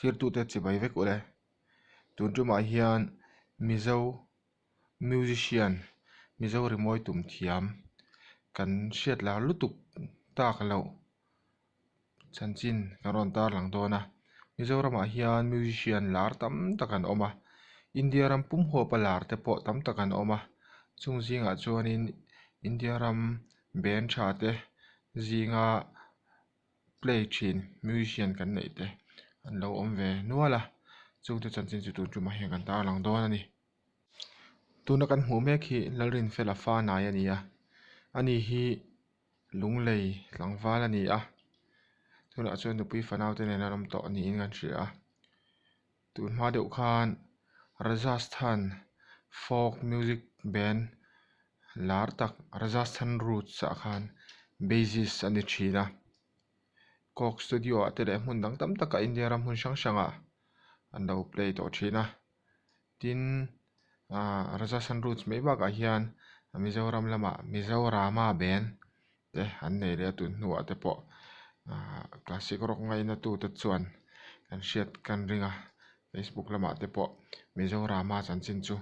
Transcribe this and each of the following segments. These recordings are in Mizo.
Thirtute chibai vek ule. Tun tumah hian Mizo musician Mizo rimawi tum thiam kan hriat lar lutuk tak loh chanchin kan rawn tarlang dawn a. Mizoramah hian musician lar tam tak an awm a, India ram pum huapa lar te pawh tam tak an awm a. Chung zingah chuanin India ram band tha te zinga play thin musician kan neih te an lo awm ve nual a chungte chanchin chu tun tumah hian kan tarlang dawn a ni. Tuna kan hmuh mek hi Lalrinfela fa nai a ni a ani hi Lunglei tlangval a ni a tunah chuan nupui fanau te nen an awm tawh niin kan hria a tun hma deuh khan Rajasthan folk music band lar tak Rajasthan roots ah khan bassist a ni thin a coke studio ah te leh hmun dang tam tak ah India ram hmun hrang hrang ah an lo play tawh thin a tin ah Rajasthan roots mai bakah hian Mizoram lamah Mizorama band te an nei leh a tun hnuah te pawh ah classic rock ngaina tu te chuan kan hriat kan ring a facebook lamah te pawh Mizorama chanchin chu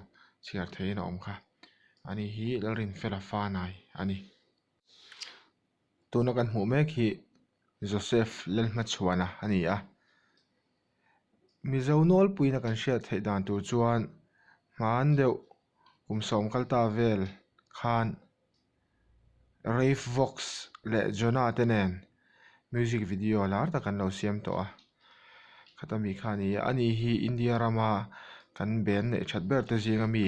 chhiar theihin a awm kha ani hi Lalrinfela fa nai a ni. Tuna kan hmuh mek hi Joseph Lalhmachhuana a ni a Mizo nawlpuina kan hriat theih dan tur chuan hman deuh kum sawm kal ta vel khan Rave Vox leh Jonah te nen music video lar tak an lo siam tawh a khata mi kha a ni a ani hi India rama kan band neih that ber te zinga mi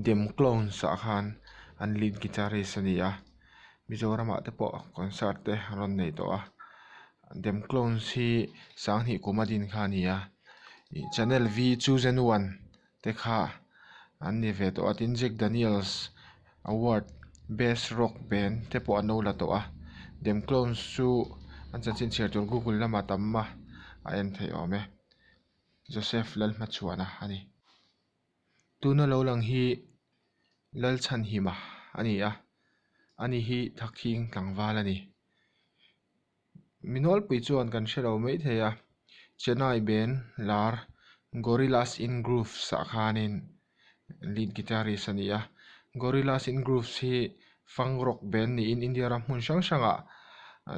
Dem Clones ah khan an lead guitarist a ni a Mizoramah te pawh concert te an rawn nei tawh a Dem Clones hi sanghnih kum a din kha a ni a ih channel V chosen one te kha an ni ve tawh a tin Jack Daniels award best rock band te pawh an lo la tawh a Dem Clones chu an chanchin chhiar tur google lamah tam a a en theih awm e Joseph Lalhmachhuana a ni tuna lo lang hi Lalchhanhima a ni a ani hi Thakhing tlangval a ni. Mi nawlpui chuan kan hre lo mai thei a Chennai band lar Gorillaz in Grooves ah khanin lead guitarist a ni a Gorillaz in Grooves hi funk rock band niin India ram hmun hrang hrangah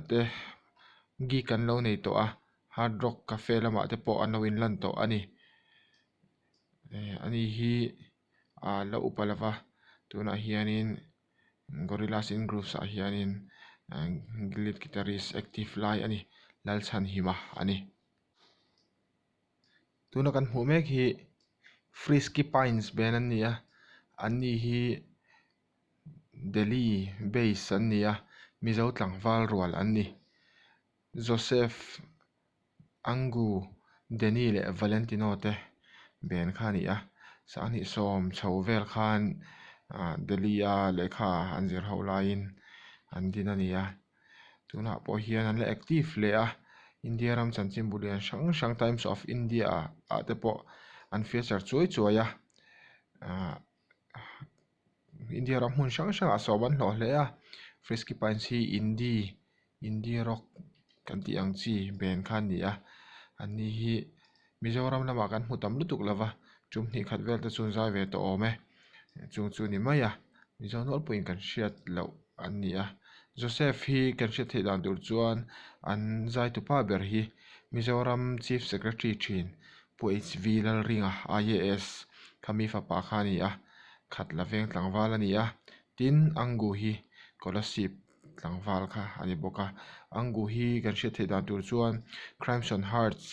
te gig an lo nei tawh a hard rock cafe lamah te pawh an lo inlan tawh a ni ani hi ah la upa lova tunah hianin. Gorillaz in grooves ah hianin lead guitarist active lai a ni Lalchhanhima a ni. Tuna kan hmuh mek hi Frisky Pines band an ni a an ni hi Delhi base an ni a Mizo tlangval rual an ni Joseph Angu, Danny leh Valentino te ben kha a ni a, sanghnih sawm chho vel khan ah Delhi a lehkha an zir ho laiin an din a ni a, tunah pawh hian an la active hle a, India ram chanchinbu lian hrang hrang Times of India ah te pawh an feature chuai chuai a, ah India ram hmun hrang hrangah sawm an hlawh hle a Frisky Pines hi indie indie rock kan tih ang chi band kha an ni a an ni hi Mizoram lamah kan hmu tam lutuk lo va tum hnih khat vel te chu an zai ve tawh awm e chung chu a ni mai a Mizo nawlpuiin kan hriat loh an ni a Joseph hi kan hriat theih dan tur chuan an zai tupa ber hi Mizoram Chief Secretary thin Pu HV Lalringa IAS kha mi fapa kha a ni a, khat la veng tlangval a ni a, tin Angu hi Kolasib tlangval kha a ni bawk a, Angu hi kan hriat theih dan tur chuan Crimson Hearts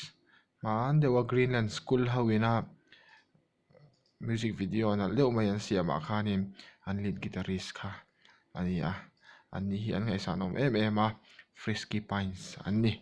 hman deuha Greenland School ho ina music video nalh deuh mai an siam ah khanin an lead guitarist kha a ni a, an ni hi an ngaihsan awm em em a, Frisky Pines an ni.